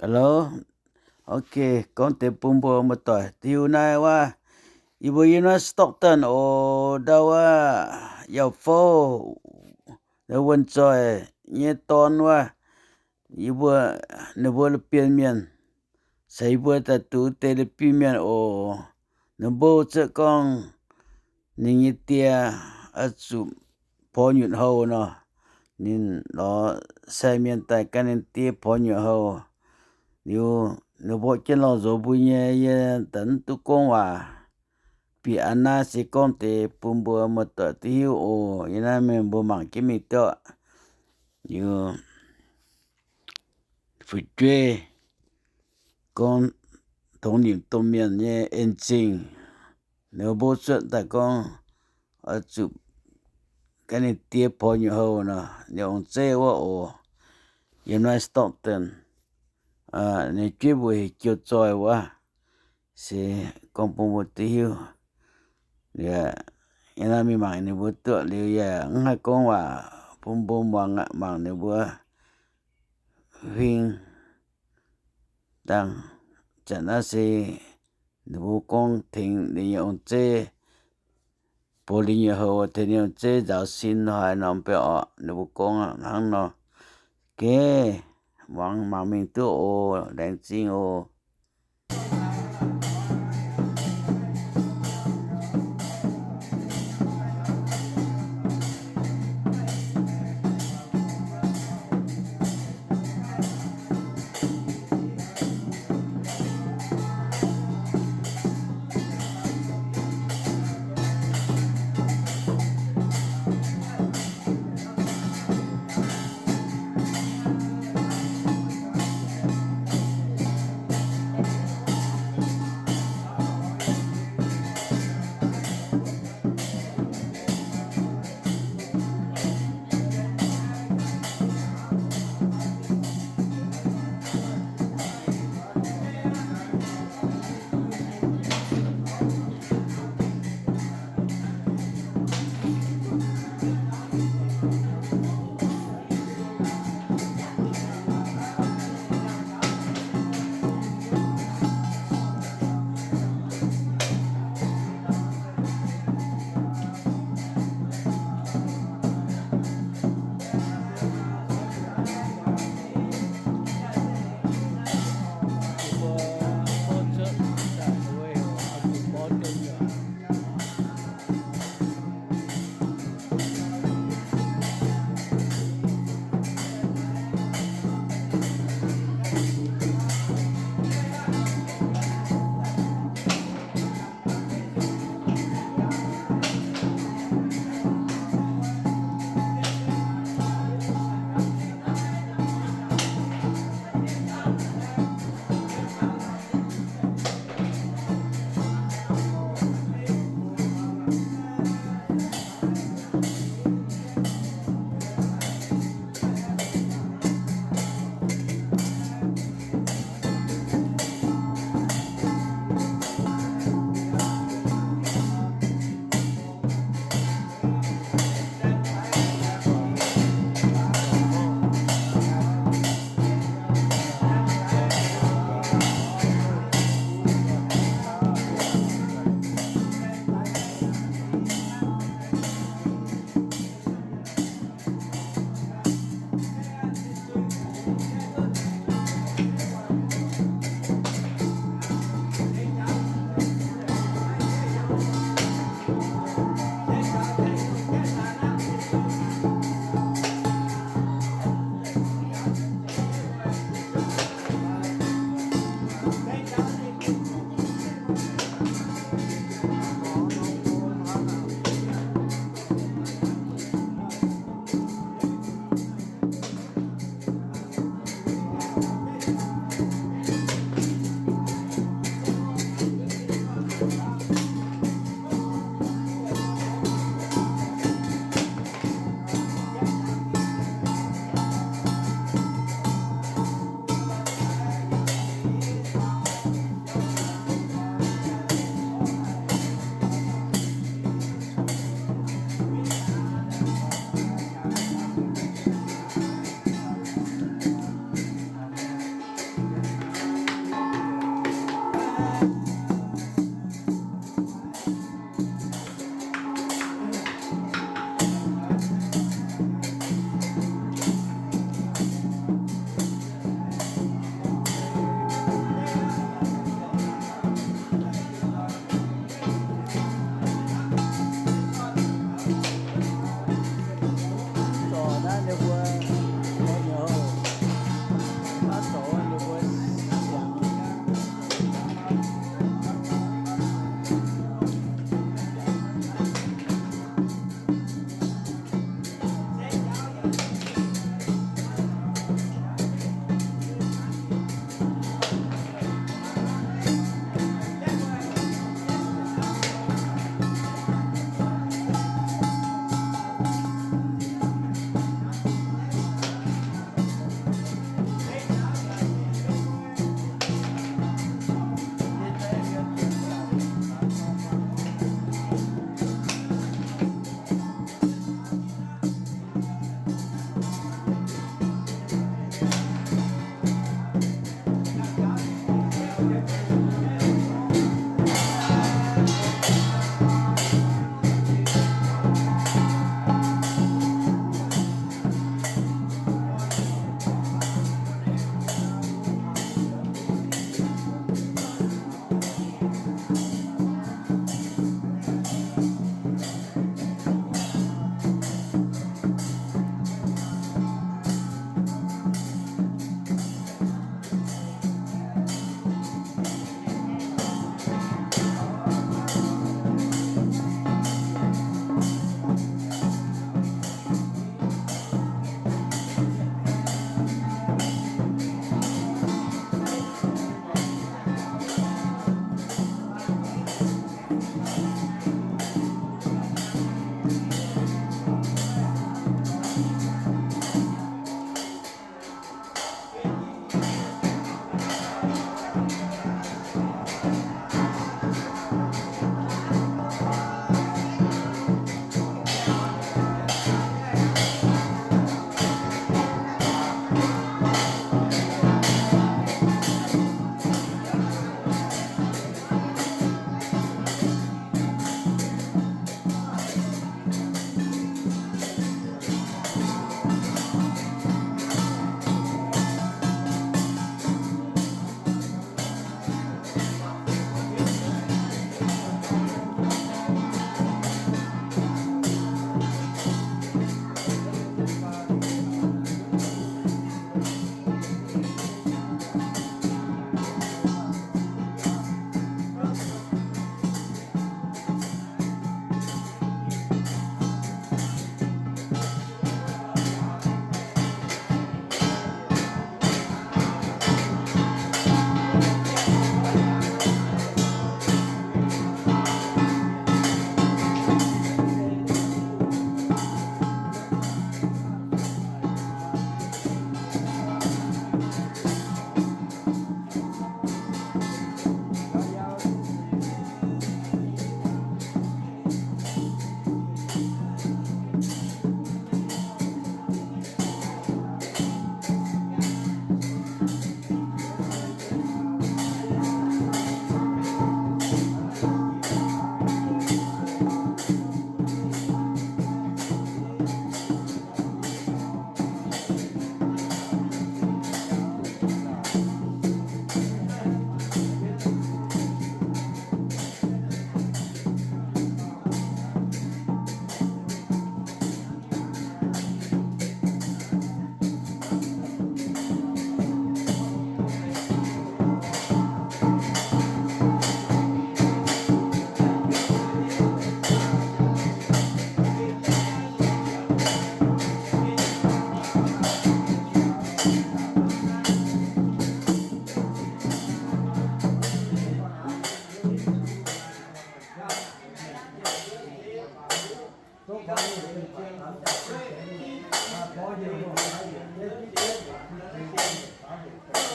Hello, ok, gorngv deix bun mbuo muoz-doic hiuv naaiv wuov, yie mbuo yiem naaiv Stockton oc, ndau wuov Yauh Fouv, wuonh zoih nyei dorn wuov, yie mbuo, ninh mbuo La'bienh Mienh, ceix yie mbuo daaih duqv deix La'bienh Mienh oc. Ninh mbuo cuotv gorngv ninh nyei die oix zuqc porx nyutc houh nor, ninh lorz sai mienh daaih gan ninh die porx nyutc houh. Liuz ninh mbuo jienv lorh nzox mbuo nyei, yie daaih mv duqv gorngv waac. Bieqc a'naaiv se gorngv deix bun mbuo muoz-doic duqv hiuv oc. Yie naaiv mienh mbuo mangc jienv mingh duqv. Liuz fu'jueiv gorngv tongx nimc domh mienh nyei en-zingh. Ninh mbuo cuotv daaih gorngv oix zuqc gan ninh die porx nyutc houh nor, ninh ong-zeiv wuov oc, yiem naaiv Stockton. Ninh jueiv mbuo heuc Jiu Zoih wuov, se gorngv bun mbuo duqv hiuv. Yie naaiv mingh mangc ninh mbuo duqv liuz yaac mv haih gorngv waac bun mbuo muangx aqv, mangc ninh mbuo huing dangh. Zanc naaiv se ninh mbuo gorngv tengx ninh nyei ong-zeiv, porx ninh nyei houh, tengx ninh ong-zeiv nzaaux sin haaix norm biauv orqc, ninh mbuo gorngv hnangv nor. Geh muangx mangc mingh duqv oc. Laengz zingh oc.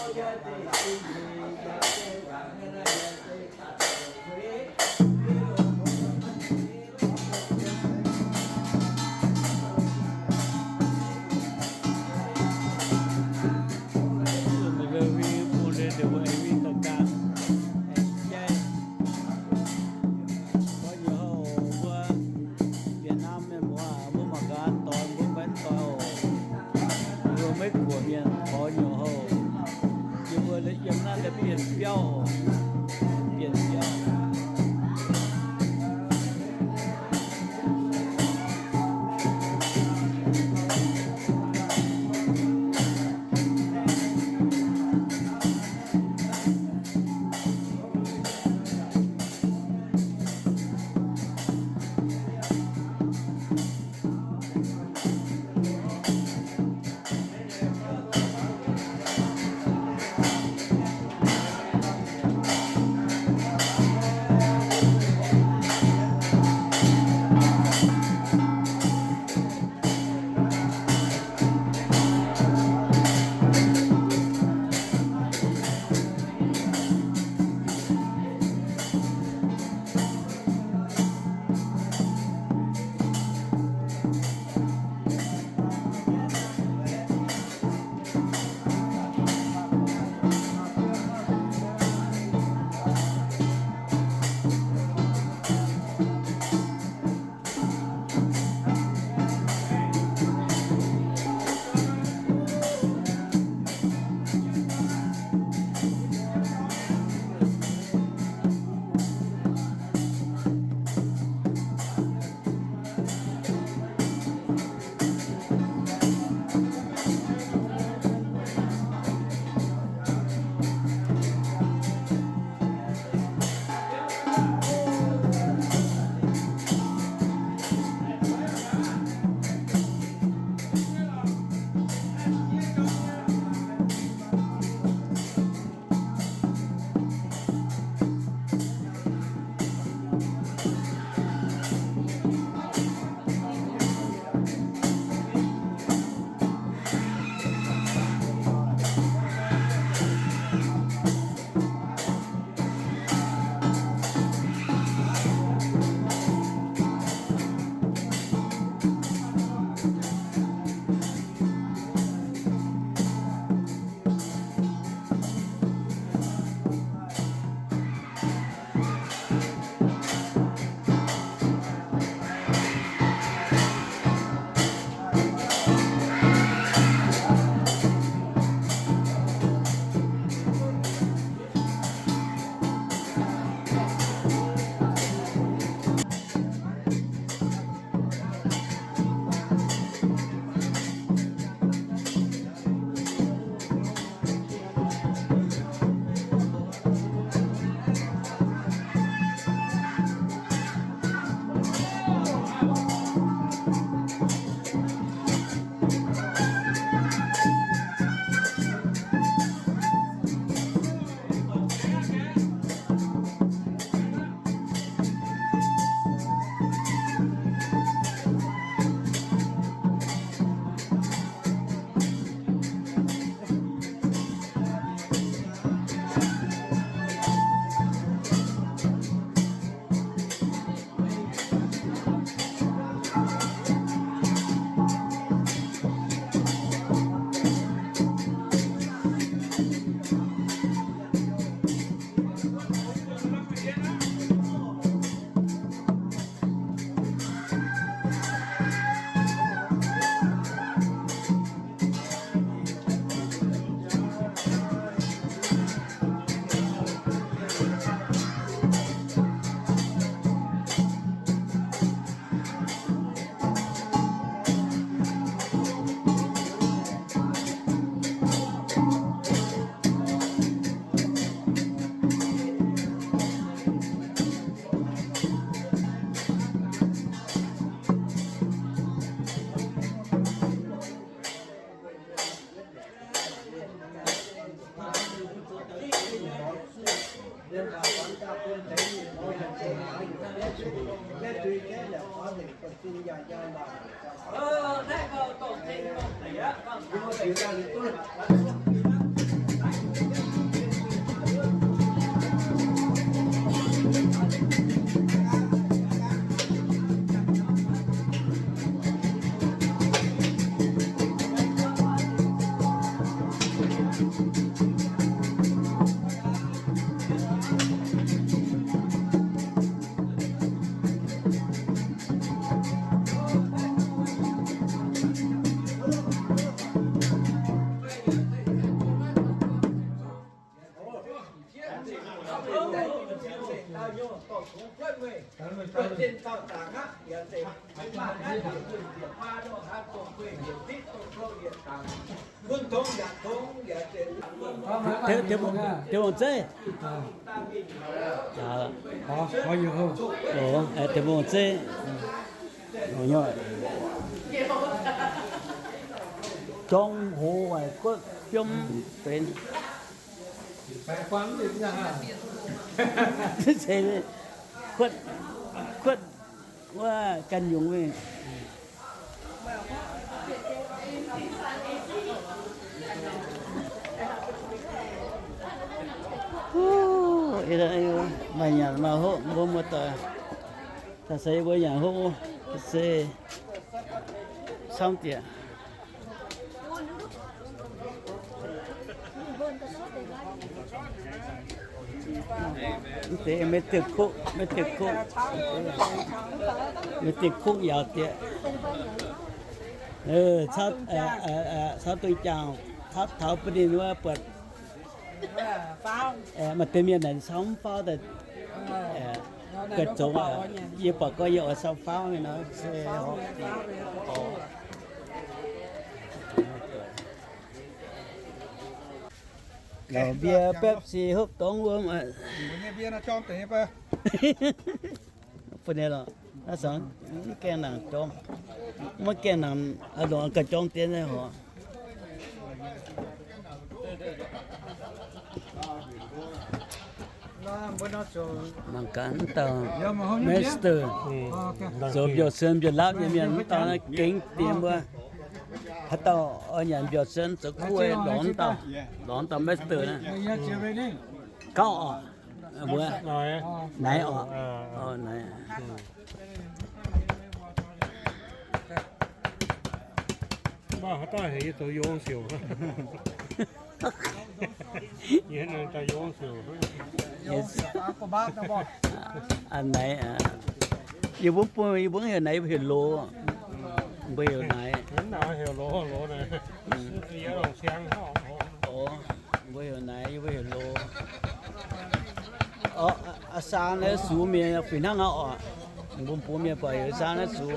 Mbuo nyei houv, mbuo Việt Nam mienh muoz, mbuo mangc gaax doix, mbuo mbaix doix oc. Mbuo Meiv Guoqv mienh gorx nyei houv, yie mbuo yiem naaiv deix bienh biauv oc, bienh biauv. Deix, deix mbuo zeiv. Deix mbuo zeiv. Jorng hoz waaic guotv biomv benx. Kuotv, kuotv wuov ganh yungz mingh. Maaih nyanc maaih hopv, mbuo muoz-doic. Taux se mbuo nyanc hopv se camv dieqc. Mv deix maiv diuh kuqv, maiv diuh kuqv, maiv diuh kuqv yaauc dieqc. Caux dongh jaangc, caux taux bun ninh wuov buatc. Maaih deix mienh naaic caux mv faaux daaih. Ga'zoux, yie buatc gorngv yie oix caux faaux mingh nor se. La'mbie Pepsi hopv dorngx wuom. Bun ninh lorqc, naaiv zanc mv gaengh nangc jorm, mv gaengh nangc, longc gauh jorm dien nyei horc. Mangc gaax, mv dauh master zoux mbiauz-sen mbiauz-laapv nyei mienh, mv dauh naaiv gengh diex mbuo. Haaix dauh oix nyanc mbiauz-sen zoux kuv, lorz mv dauh, lorz mv dauh master naaiv. Gauh oc. Mbuo naaiv oc. Naaiv. Haaix dauh heuc yie zoux yie ong siouc? Yie naaiv dauh yie ong siouc. Naaiv, yie mbuo bun, yie mbuo heuc naaiv, yie mbuo heuc loz. Mbuo heuc naaiv. Mbuo heuc naaiv, yie mbuo heuc loz. Aa, saang naaiv sux mienh fih hnangv aqv oc. Mbuo mbuox mienh buatc heuc saang naaiv sux.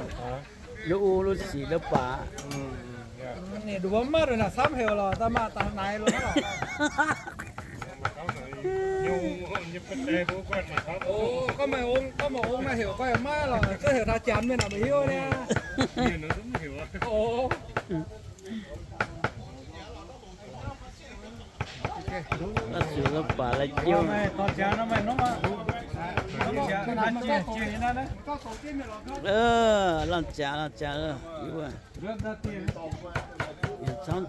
Lu u lu sic lu baac. Ninh mbuo mv maaih nduqc naaic camv heuc lorqc, daaih maaih daaih naaiv lorqc. Gorngv maaih ong, gorngv maaih ong naaiv heuc gorngv maiv lorqc, zuov heuc taux janx mienh naaic maiv hiuv niaa. Naaiv sux lu baac lai jiouv. Lamh jaax, lamh jaax, camv.